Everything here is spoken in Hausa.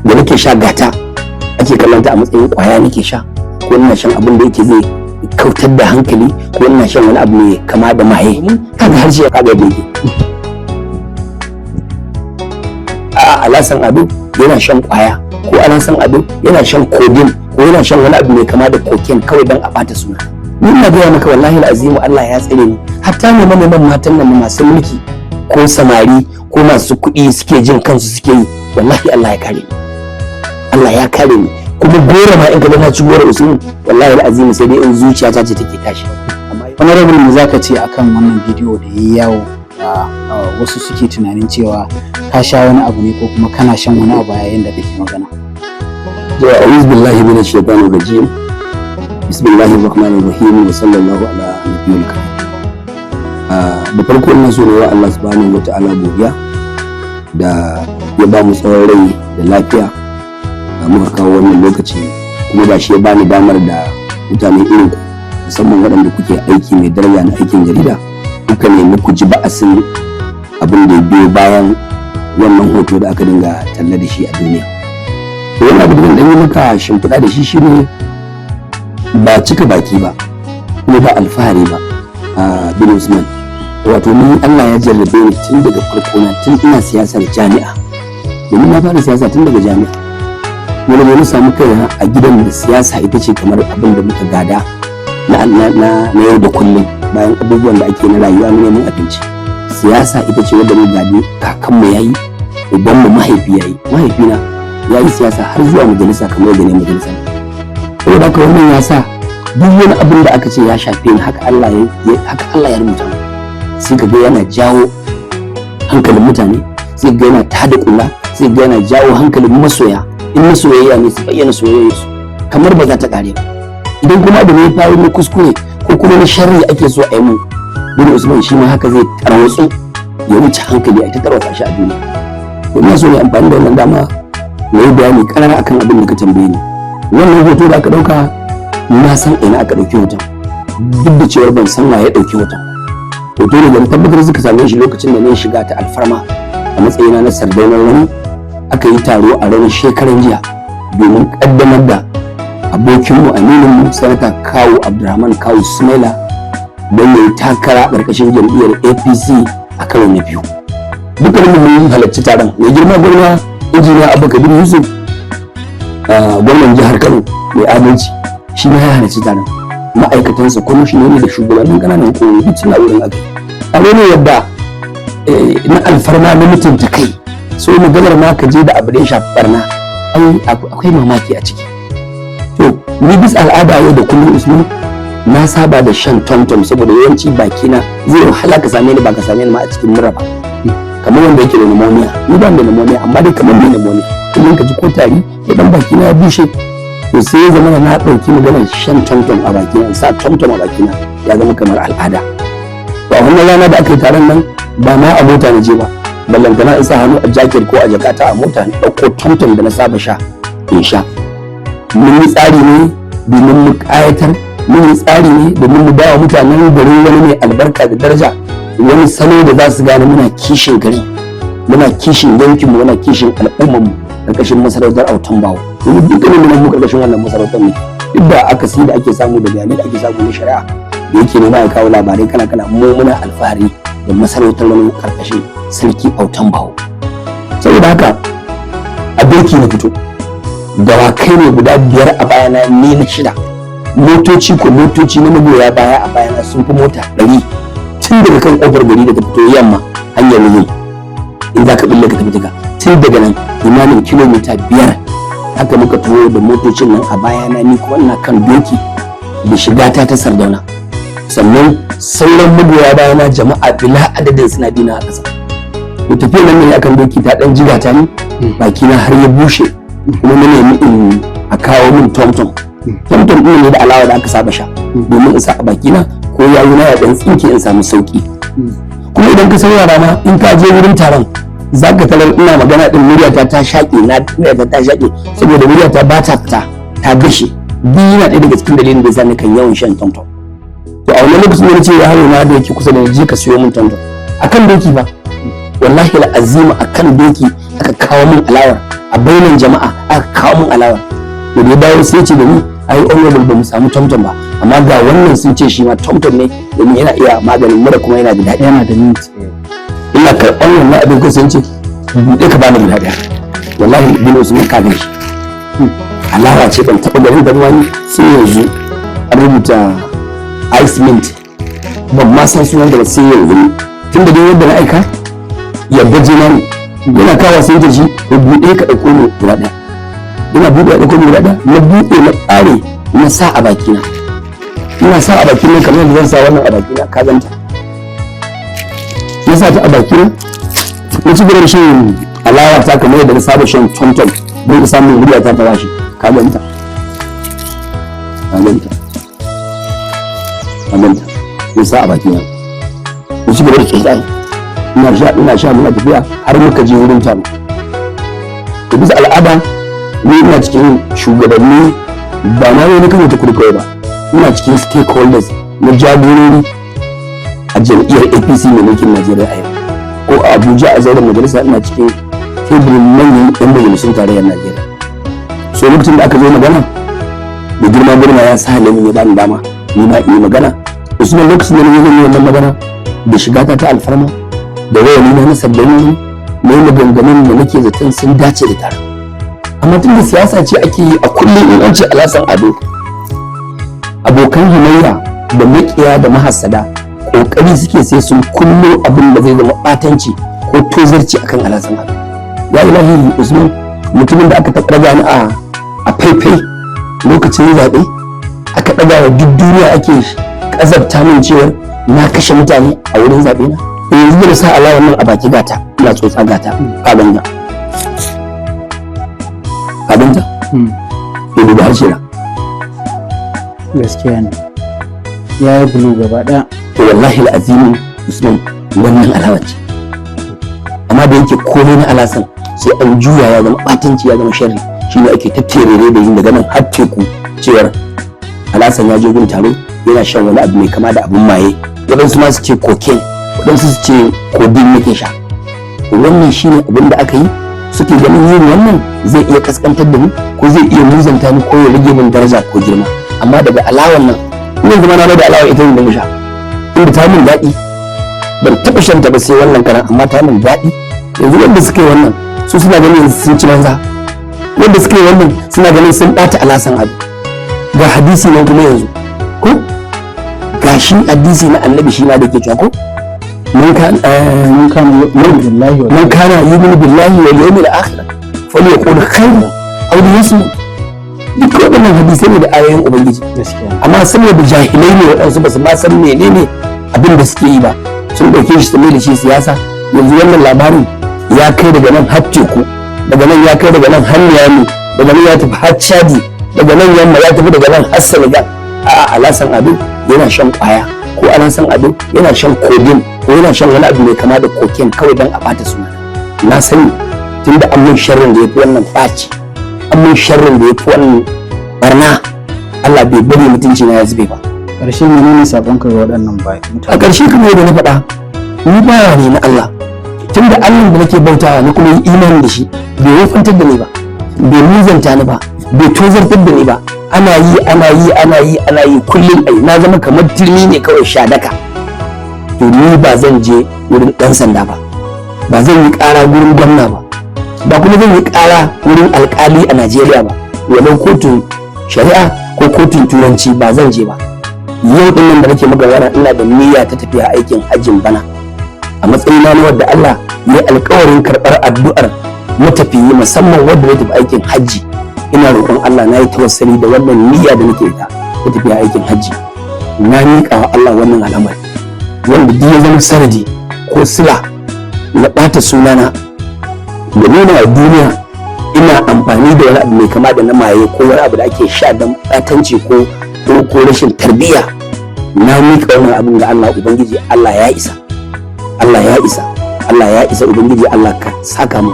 Da nake sha gata ake kallon ta a matsayin kwaya nake sha, ko ina shan abin da yake zai kautar da hankali, ko ina shan wani abu mai kama da maye. Kaga harshe, kaga yadda yake. A Alasan Ado yana shan kwaya, ko Alasan Ado yana shan codeine, ko yana shan wani abu mai kama da cocaine, kawai don a bata suna. Ni ina gaya maka, wallahi azimu, Allah ya tsare ni. Hatta ne neman matan nan masu mulki ko samari ko masu kuɗi suke jin kansu suke yi, wallahi Allah ya kare ni, Allah ya kare ni. Kuma goro ma in ka ga na ci goro, Usman, wallahi azimu, sai dai in zuciyata ce take tashi. Amma Honorable, me zaka ce akan wannan bidiyo da yayi yawo da wasu suke tunanin cewa ka sha wani abu ne ko kuma kana shan wani abu yayin da kake magana? To, a'udhu billahi minash shaitanir rajim, bismillahir rahmanir rahim, wa sallallahu ala nabiyil karim. Da farko ina so ne wa Allah subhanahu wa ta'ala godiya da ya ba mu tsawon rai da lafiya da muka kawo wannan lokaci, kuma ba shi ya bani damar da mutane irin ku, musamman waɗanda kuke aiki mai daraja na aikin jarida, kuka nemi ku ji ba'asin abin da ya biyo bayan wannan hoto da aka dinga talla da shi a duniya. Wani abu da zan ɗan yi maka shimfiɗa da shi shine, ba cika baki ba kuma ba alfahari ba, a bin Usman, wato ni Allah ya jarrabe ni tun daga farko na, tun ina siyasar jami'a, domin na fara siyasa tun daga jami'a. Wani ne na samu kaina a gidan da siyasa ita ce kamar abin da muka gada na yau da kullum, bayan abubuwan da ake na rayuwa na neman abinci. Siyasa ita ce wadda muka gadi, kakanmu yayi, ubanmu mahaifi yayi, mahaifina ya yi siyasa har zuwa majalisa, kamar yadda ne majalisa. Saboda haka wannan ya sa duk wani abin da aka ce ya shafe ni, haka Allah ya rubuta mu, sai ka ga yana jawo hankalin mutane, sai ka ga yana tada kula, sai ka ga yana jawo hankalin masoya. In masoyayya ne, su bayyana soyayyarsu kamar ba za ta kare ba. Idan kuma abu ne ya faru na kuskure ko kuma na sharri ake so a yi mu, bin Usman, shi ma haka zai tarwatsu ya wuce hankali, a ta tarwatsa shi a duniya. To, ina so ne amfani da wannan dama na yi bayani karara akan abin da ka tambaye ni. Wannan hoto da aka dauka, na san ina aka dauki hoton, duk da cewar ban san wa ya dauki hoton. Hoto ne da na tabbatar suka same shi lokacin da na shiga ta alfarma a matsayina na Sardaunar Rano. Aka yi taro a ranar shekaran jiya domin kaddamar da abokinmu, amininmu, Sanata Kawu Abdulrahman Kawu Sumaila, don ya yi takara a ƙarƙashin jam'iyyar APC a karo na biyu. Dukkanin mu mun halarci taron. Mai girma gwamna, Injiniya Abba Kabir Yusuf, gwamnan jihar Kano mai adalci, shi ma ya halarci taron. Ma'aikatansa, kwamishinoni da shugabannin ƙananan hukumomi duk suna wurin. Aka taro ne yadda na alfarma, na mutunta kai. So maganar ma ka je da abu da ya shafi barna, ai akwai mamaki a ciki. To, ni bisa al'ada yau da kullum, Usman, na saba da shan TomTom, saboda yawanci bakina zai wahala ka same ni ba ka same ni ma a cikin mura ba, kamar wanda yake da pneumonia. Ni ban da pneumonia, amma dai kamar mai pneumonia, kullum ka ji ko tari da dan bakina ya bushe. To, sai ya zama na ɗauki maganar shan TomTom a bakina, in sa TomTom a bakina, ya zama kamar al'ada. To, a wannan rana da aka yi taron nan, ba ma a mota na je ba, ballantana in sa hannu a jacket ko a jakata a mota na ɗauko TomTom da na saba sha in sha. Mun yi tsari ne domin mu ƙayatar, mun yi tsari ne domin mu bawa mutanen garin wani mai albarka da daraja wani salo da za su gane muna kishin gari, muna kishin yankinmu, muna kishin al'ummarmu karkashin masarautar Autan Bawo, domin dukkanin mu nan mu karkashin wannan masarautar ne. Duk da akasi da ake samu da bayanai da ake samu na shari'a da yake nema ya kawo labarai kala kala, mu muna alfahari da masarautar wani karkashin Sarki Autan Bawo. Saboda haka a doki na fito, dawakai ne guda biyar a bayana, ni na shida. Motoci ko motoci na magoya baya a bayana sun fi mota 100, tun daga kan kofar gari da ta fito yamma hanyar Wuzuri, in za ka bille ka tafi daga tun daga nan kimanin kilomita 5, haka muka taho da motocin nan a bayana, ni kuma ina kan doki da shigata ta Sardauna. Sannan sauran magoya bayana, jama'a bila adadin, suna bina a ƙasa. To, tafiyar nan ne akan doki ta dan jigata ni, bakina har ya bushe, kuma na nemi in a kawo min TomTom. TomTom ɗin ne da alawa da aka saba sha, domin in sa a bakina ko yawuna ya dan tsinke in samu sauki. Kuma idan ka saurara ma, in ka je wurin taron, za ka tarar ina magana din muryata ta shaƙe na, muryata ta shaƙe, saboda muryata ba ta fita, ta gashe. Duk yana ɗaya daga cikin dalilin da yasa kan yawan shan TomTom. To, a wannan lokacin da nace yaro na da yake kusa da je ka siyo min TomTom, akan doki ba, wallahi al'azima, akan doki Aka kawo min alawar a bainan jama'a, aka kawo min alawar. Da ya dawo sai ce da ni, "Ai honorable, ba mu samu Tomtom ba, amma ga wannan, sun ce shi ma Tomtom ne domin yana iya maganin mura kuma yana da daɗi." Yana da mint. Ina karɓar wannan abin ko sun ce buɗe ka bani guda ɗaya. Wallahi bin Usman, ka gani shi, alawa ce, ban taɓa ganin dan wani sai yanzu. An rubuta ice mint, ban ma san sunan da ba sai yanzu. Tun da dai wanda na aika yadda jina ne, yana kawo sai da shi, buɗe ka ɗauko ni guda ɗaya. Ina buɗe ya ɗauko ni guda ɗaya, na buɗe, na ɓare, na sa a bakina. Ina sa a bakina kamar yadda zan sa wannan a bakina, ka ganta, na sa ta a bakina, na ci gaba da shan alawa ta kamar yadda na saba shan Tomtom don ka samu murya ta washe. Ka ganta, ka ganta, ka ganta, na sa a bakina, na ci gaba da tsotsa, ina sha, ina sha, muna tafiya har muka je wurin taro. Da bisa al'ada, ni ina cikin shugabanni, ba ma ne na Kano ta Kudu kawai ba, ina cikin stakeholders na jagorori a jam'iyyar APC mai mulkin Najeriya a yau. Ko a Abuja a zauren majalisa, ina cikin teburin manyan yan majalisun tarayyar Najeriya. So lokacin da aka zo magana da girma girma, ya sa min, ya bani dama ni ma in yi magana. Usman, lokacin da na zo yi wannan magana da shiga ta ta alfarma da rawani na sabbin na yi maganganun da nake zaton sun dace da taron. Amma tun da siyasa ce ake yi a kullum, in an ce Alhassan Ado, abokan hamayya da makiya da mahassada kokari suke sai sun kullo abin da zai zama batanci ko tozarci akan Alhassan Ado. Ya ilahi Usman, mutumin da aka taɓa ɗaga ni a faifai lokacin zaɓe, aka ɗaga wa duk duniya, ake ƙazabta min cewar na kashe mutane a wurin zaɓe na, yanzu da sa alawar nan a baki, gata ina tsotsa, gata, ka ganta, ka ganta. To duba harshe na. Gaskiya ne, ya yi bulu gaba ɗaya. To wallahi al'azimin Usman, wannan alawa ce, amma da yake komai na Alasan sai an juya ya zama batanci, ya zama sharri, shine ake tatterere da yin daga nan har teku cewar Alasan ya je gun taro yana shan wani abu mai kama da abun maye. Waɗansu ma su ce cocaine, waɗansu su ce codeine yake sha. Wannan shine abin da aka yi, suke ganin yin wannan zai iya kaskantar da ni ko zai iya muzanta ni ko ya rage min daraja ko girma. Amma daga alawan nan, ina zama na da alawa ita ne da sha, inda ta min daɗi. Ban taɓa shan ta ba sai wannan karan, amma ta min daɗi. Yanzu wanda suka yi wannan, su suna ganin sun ci banza. Wanda suka yi wannan suna ganin sun ɓata Alasan Abu. Ga hadisi nan kuma yanzu, ko ga shi hadisi na Annabi shi ma da ke cewa ko man kan من كان يؤمن بالله wal من كان يؤمن بالله واليوم الآخر فليقل خيرا أو ليصمت. Duk waɗannan hadisai ne da ayoyin Ubangiji. Gaskiya. Amma saboda jahilai ne waɗansu, ba su ma san menene abin da suke yi ba, sun ɗauke shi su mai da shi siyasa. Yanzu wannan labarin ya kai daga nan har teku, daga nan ya kai daga nan har Niyami, daga nan ya tafi har Chadi, daga nan yamma ya tafi daga nan har Senegal. A'a, Alasan Ado yana shan kwaya, ko Alasan Ado yana shan codeine, ko yana shan wani abu mai kama da cocaine, kawai don a bata suna. Na sani, tunda an mun sharrin da ya fi wannan ɓaci, an mun sharrin da ya fi wannan barna, Allah bai bari mutunci na ya zube ba. Ƙarshe, menene saƙonka ga waɗannan bayi A mutane? ƙarshe, kamar yadda na faɗa, ni bawa ne na Allah. Tunda Allah da nake bautawa na kuma yi imani da shi bai wofantar da ni ba, bai muzanta ni ba, bai tozartar da ni ba. Ana yi, ana yi, ana yi, ana yi kullum, ai na zama kamar turmi ne kawai shadaka. To ni ba zan je wurin ɗan sanda ba, ba zan yi ƙara gurin gwamna ba, ba kuma zan yi ƙara wurin alƙali a Najeriya ba, walau kotun shari'a ko kotun turanci, ba zan je ba. Yau din nan da nake maka magana, ina da niyya ta tafiya aikin hajjin bana a matsayina na wadda Allah ya alkawarin karɓar addu'ar matafiyi, musamman wanda ya tafi aikin hajji. Ina roƙon Allah, na yi tawassali da wannan niyya da nake ita ta tafiya aikin hajji, na miƙa wa Allah wannan al'amari. Wanda duk ya zama sanadi ko sila na ɓata sunana da nuna wa duniya ina amfani da wani abu mai kama da na maye ko wani abu da ake sha don ɓatanci ko rashin tarbiyya, na miƙa wannan abin ga Allah. Ubangiji Allah ya isa, Allah ya isa, Allah ya isa. Ubangiji Allah ka saka mu.